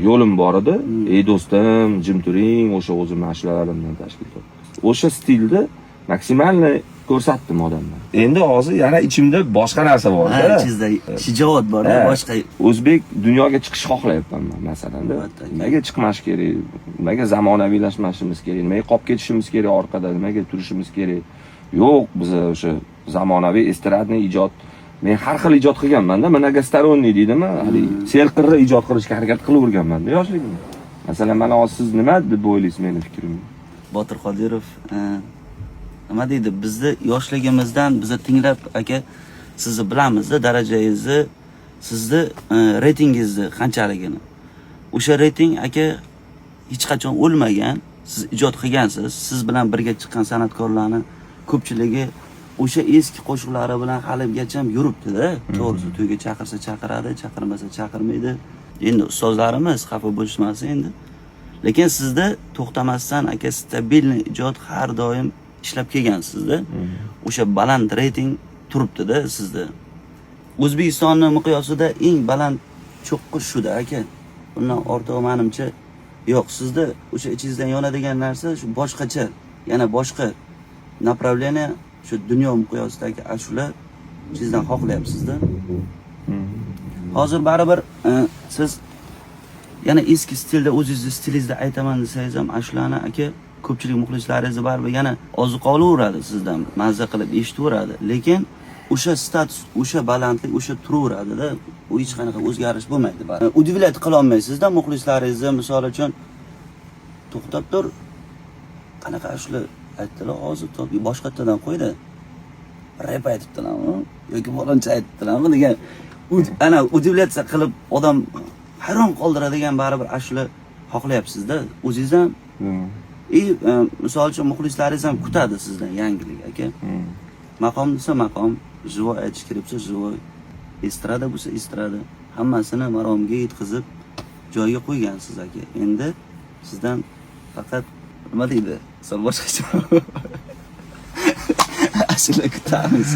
Yo'lim bor edi. "Ey do'stim, jim turing", o'sha o'zimni ashulalarimdan tashkil topdi. O'sha stilda максимально ko'rsatdim odamlar. Endi hozir yana ichimda boshqa narsa bor. Ha, ichingizda shijoat bor, boshqa. O'zbek dunyoga chiqish xohlayapman man, masalanda. Albatta. Nimaga chiqmash kerak? Nimaga zamonaviylashmashimiz kerak? Nimaga qolib ketishimiz kerak orqada? Nimaga turishimiz kerak? Yo'q, biza o'sha zamonaviy эстрадный ijod, men har xil ijod qilganman-da, многосторонний deydimi? Haligi serqirra ijod qilishga harakat qilaverganman-da yoshligimda. Masalan, mana hozir siz nima deb o'ylaysiz meni fikrimni? Botir Qodirov, nima deydi, bizni yoshligimizdan bizni tinglab, aka, sizni bilamizda, darajangizni, sizni reytingingizni qanchaligini. O'sha reyting, aka, hech qachon o'lmagan. Siz ijod qilgansiz, siz bilan birga chiqqan san'atkorlarni ko'pchiligi o'sha eski qo'shiqlari bilan haligacha yuribdida. To'g'risi, to'yga chaqirsa chaqiradi, chaqirmasa chaqirmaydi. Endi ustozlarimiz xafa bo'lishmasin endi, lekin sizda to'xtamasdan, aka, стабильный ijod har doim ishlab kelgansizda. O'sha baland reyting turibdida sizda. O'zbekistonni miqyosida eng baland cho'qqi shuda, aka, bundan ortig'i, manimcha, yo'q. Sizda o'sha ichingizdan yonadigan narsa shu boshqacha, yana boshqa направление, shu dunyo miqyosidagi ashula ichingizdan xohlayapsizda. Hozir baribir siz yana eski stilda, o'zingizni stilingizda aytaman desangiz ham ashulani, aka, ko'pchilik muxlislaringizni baribir yana oziq olaveradi sizdan, mazza qilib eshitaveradi, lekin o'sha status, o'sha balandlik o'sha turaveradida. U hech qanaqa o'zgarish bo'lmaydi baribir. Удивлять qilolmaysizda muxlislaringizni. Misol uchun, "To'xtab tur, qanaqa ashula aytdilar hozir, boshqatdan qo'ydi, rep aytibdilarmi yoki faloncha aytibdilarmi" degan ana удивляться qilib, odam hayron qoldiradigan baribir ashula xohlayapsizda o'zingiz ham. И misol uchun, muxlislaringiz ham kutadi sizdan yangilik, aka. Maqom desa maqom, живой aytish kerak bo'lsa живой, estrada bo'lsa estrada, hammasini maromiga yetkazib, joyiga qo'ygansiz, aka. Endi sizdan faqat, nima deydi, sal boshqacha ashula kutamiz.